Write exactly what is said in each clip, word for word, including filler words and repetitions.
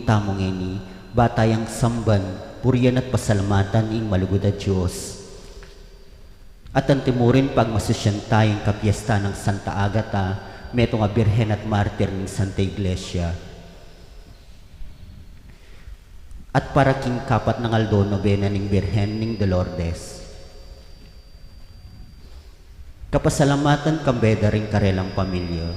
tamu ngeni, ba tayang samban, purian at pasalamatan ing malugud a Dios. At antimurin pagmasusyan tayang kapiesta nang Santa Agata, metung a Birhen at Martir ning Santa Iglesia. At para king kapat nang aldo, nobena ning Birhen ning Dolores. Kapasalamatan kambe da ring karelang pamilya.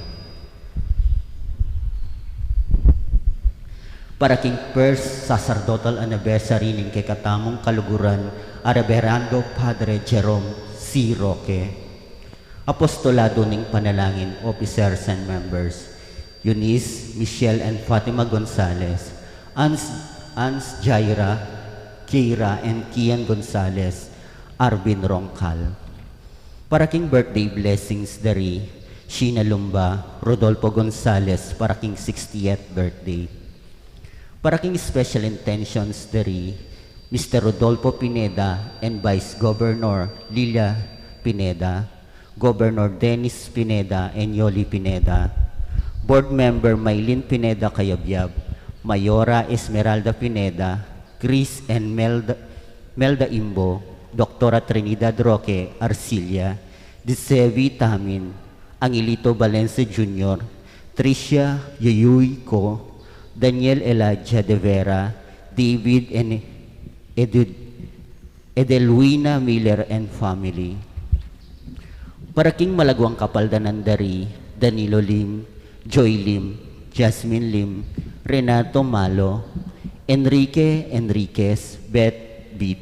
Para king first sacerdotal anniversary ning kekatamung kaluguran a Reverendo Padre Jerome C. Roque, Apostolado ning Panalangin officers and members, Eunice, Michelle, and Fatima Gonzalez, Ans, Ans Jaira, Keira, and Kian Gonzalez, Arvin Roncal. Para king birthday blessings dari Sheena Lumba, Rodolfo Gonzalez, para king sixtieth birthday. Para king special intentions dari Mister Rodolfo Pineda and Vice Governor Lilia Pineda, Governor Dennis Pineda and Yoli Pineda, Board Member Maylin Pineda Cayabyab, Mayora Esmeralda Pineda, Chris and Melda, Melda Imbo, Doktora Trinidad Roque Arcilla, Disevi Tamin, Angelito Valencia Junior, Tricia Yuyuy Co, Daniel Elijah de Vera, David and Edud, Edelwina Miller and family. Para king malaguang kapaldanan dari Danilo Lim, Joy Lim, Jasmine Lim, Renato Malo, Enrique Enriquez, Beth Bit,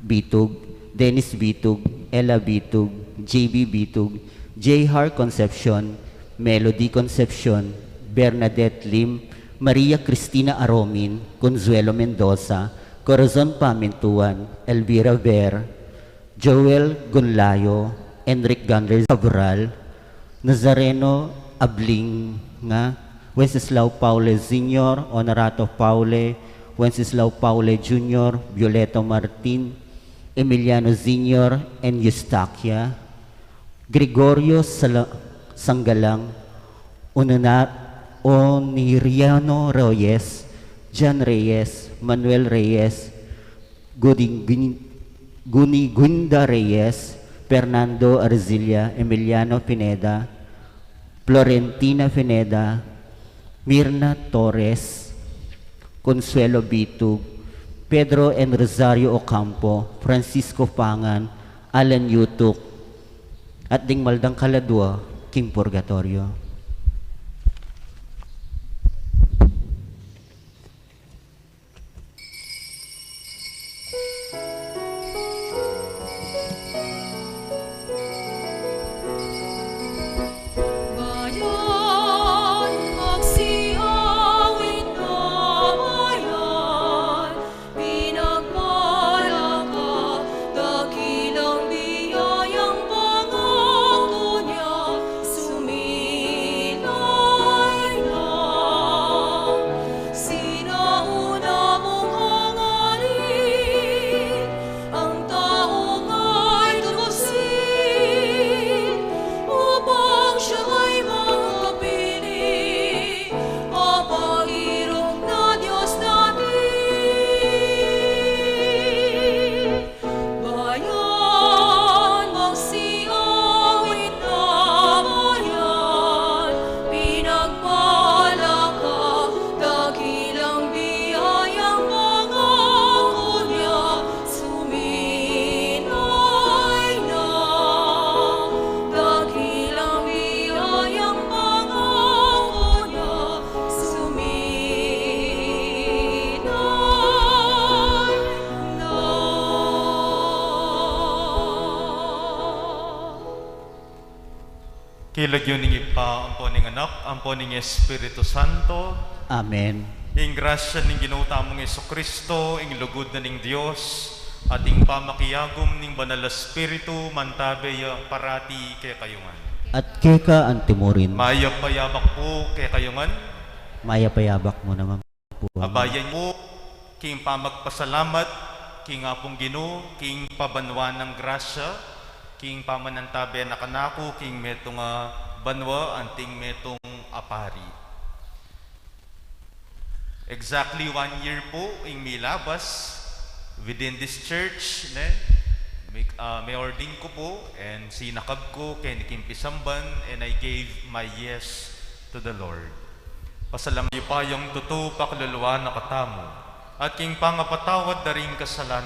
Bitug, Dennis Bitug, Ella Bitug, J B Bitug, J R Concepcion, Melody Concepcion, Bernadette Lim, Maria Cristina Aromin, Consuelo Mendoza, Corazon Pamintuan, Elvira Ver, Joel Gunlayo, Enric Ganders Cabral, Nazareno Ablinga, Wenceslao Paule Senior, Honorato Paule, Wenceslao Paule Junior, Violeto Martin, Emiliano Senior, and Eustaquia, Gregorio Sala-, Sanggalang, Onona-, Oniriano Reyes, John Reyes, Manuel Reyes, Guding-, Guni-, Gunigunda Reyes, Fernando Arzilia, Emiliano Pineda, Florentina Pineda, Mirna Torres, Consuelo Bitug, Pedro and Rosario Ocampo, Francisco Pangan, Alan Yutuk, at ding maldang kaladua king purgatorio. Bayan, magsiawit na bayan, pinagpala ka, dakilang biyayang pangako niya, sumilay na. Sinauna mong hangarin, ang tao nga'y tuksil, upang siya ay makapili, mapagirong na Diyos natin. Bayan, magsiawit na bayan, pinagpala ka, dakilang biyayang pangako niya, suminay na. Dakilang biyayang pangako niya, suminay na. King lagyu ning Ibpa, ampo ning Anak, ampo ning Espiritu Santo. Amen. Ing grasya ning Ginu tamung Jesucristo, ing lugud na ning Dios, at ing pamakiagum ning Banal a Espiritu, mantabe ya parati kekayu ngan. At keka antimurin. Mayap a yabak pu kekayu ngan. Mayap a yabak mu naman pu. Abayan mu king pamagpasalamat king Apung Ginu, king pabanwa nang grasya, king pamanantabe na kanaku king metung a banwa anting metung a pari. Exactly one year pu ing milabas within this church, ne? May, ah, may-ordain ku pu, and sinakab ku keni king pisamban, and I gave my yes to the Lord. Pasalam-, Ing Ibpa yang tutu pakalulu na katamu, at king pangapatawad da ring kasalanan